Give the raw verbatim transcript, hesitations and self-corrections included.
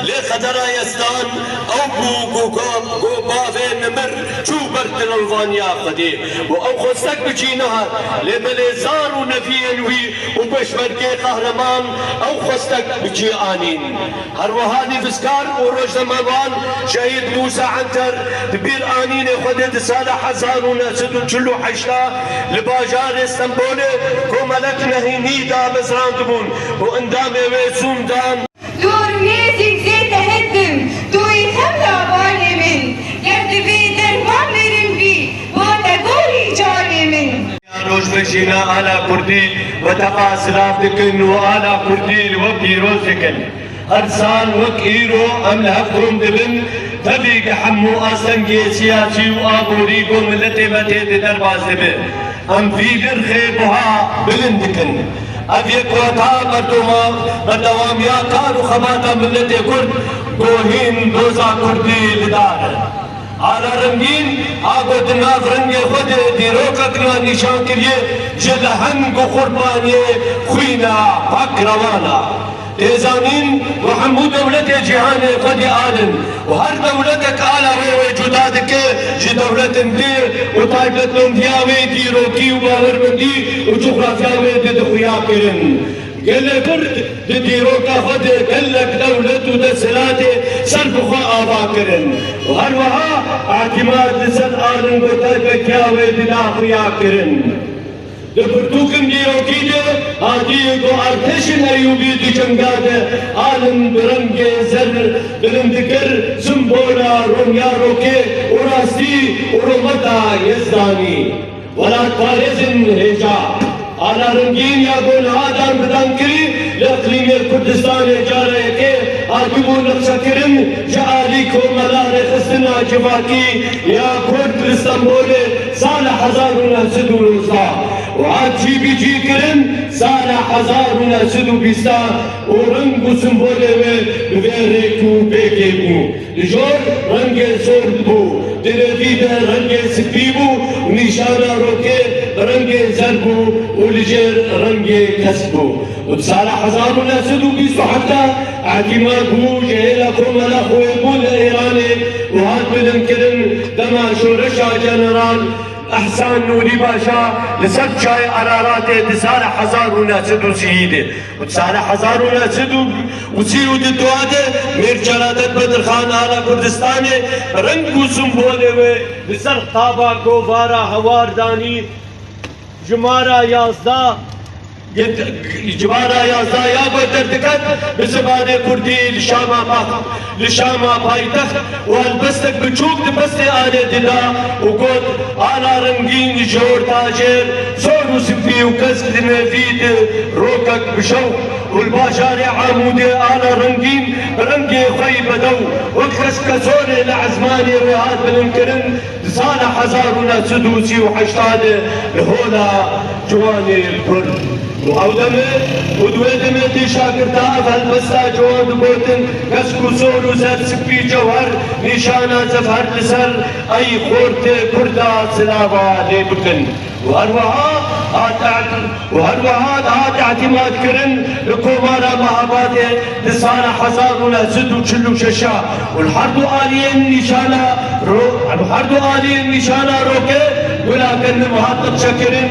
Lê qedera Yezdan ew bû ku, ku, ku bavê nemir çû ber dilovanîya Xwedê û ew xwestek bi cî nehat. Lê belê zar û neviyên wî û pêşmergê qehreman ew xwestek bi cî anîn. Her wiha nivîskar û rojnamevan Şehîd Mûsa Enter di bîranînê xwe de di sala hezar û neh sed û çil û heşt de li bajarê Stenbolê komelek nehînî damezrandibûn û endamê wê sûn dan. Dor nêzîk zê tehedim, doyê xem dabanê min. Ger divê derman mirin bî, bo te gorî canê min. Rojveşîna ala Kurdî we tefa silav dikin û ala Kurdî li we pîroz dikin. Her sal wek îro em li hev kom dibin, tevî ki hemû astengê siyasî û aborî bo miletê me tê di derbas dibe. Em vî nirxê buha bilind dikin. Ev yek weta berdoma, berdewamiya kar û xebata miletê Kurd ku hîn doza Kurdî li dar e. Ala Rengîn, a ku di nav rengê xwe de dîrokek nîşan kiriye, ji leheng û qurbaniyê xwîna pak rewan a. Tê zanîn ku hemû dewletê cîhanê xwedî al in û her dewletek ala wê wê cuda dike ji dewletin dê û taybetmendiya wê dîrokî û bawermendî û cografya wê de di xuya kirin. Gelê Kurd di dîroka xwe de gelek dewlet û desthilatê ser bi xwe ava kirin û her wiha îtîmad li ser aling û taybetiya wê dida xuya kirin. Di pirtûkên dîrokî de hatiye ku artêşên Eyûbî di cenga de aling bi rengê zer bilind dikir, simbola romiya rokê û rastî û rûmeta Yezdanî. Welatparêzên hêja, Ala Rengîn ya ku niha dan bi dan kirî li iqlîmê Kurdistanê cara yekê hatibû nexşekirin ji alî Komela Rêxistina Civakî ya Kurd li Stenbolê sala hezar û neh sed û nozdeh û hat cîbicî kirin sala hezar û neh sed û bîst û reng û simbolê wê bi vê rêk û pêkê bû. Li jor rengê sor bû, di revî de rengê spî bû û nîşana rokê rengê zer bû û li jêr rengê kesk bû. Û di sala hezar û neh sed û bîst û heft de îtîmad bû ji hêla Komela Xwêbûn li Îranê û hat bilindkirin dema şoreşa General Ehsan Nûrî Paşa li ser çayê Araratê di sala hezar û neh sed û sî de. Û di sala hezar û neh sed û sî û du de Mîr Celadet Bedirxan ala Kurdistanê reng û simbolê wê li ser qaba govara Hewar danî, jimara yazdeh, jimara yazdeh ya ku derdiket bi zimanê kurdî li Şama pax-, li Şama paytext û helbestek biçûk di pestê alê dida û got, Ala Rengîn ji orta jêr, sor û spî û kesk di nêvî de rokek bi şewq û li bajarê Amûdê Ala Rengîn bi rengê xwe yî bedew wek keska sorê li ezmanê wê hat bilindkirin, di sala hezar û neh sed û sî û heşt de li Hola Ciwanê Kurd. Û ew demê û di wê demê tê şagirta ev helbesta ciwan digotin, kesk û sor û zer, spî, cewher, nîşana zefher li ser ey xortê Kurda silava lê bikin. Û her wiha hat ert-, û her wiha dihat îtîmad kirin li Komara Mehabadê di sala hezar û neh sed û çil û şeş û li her du aliyên nîşana ro-, li her du aliyên nîşana rokê gulake niv hat nexşekirin.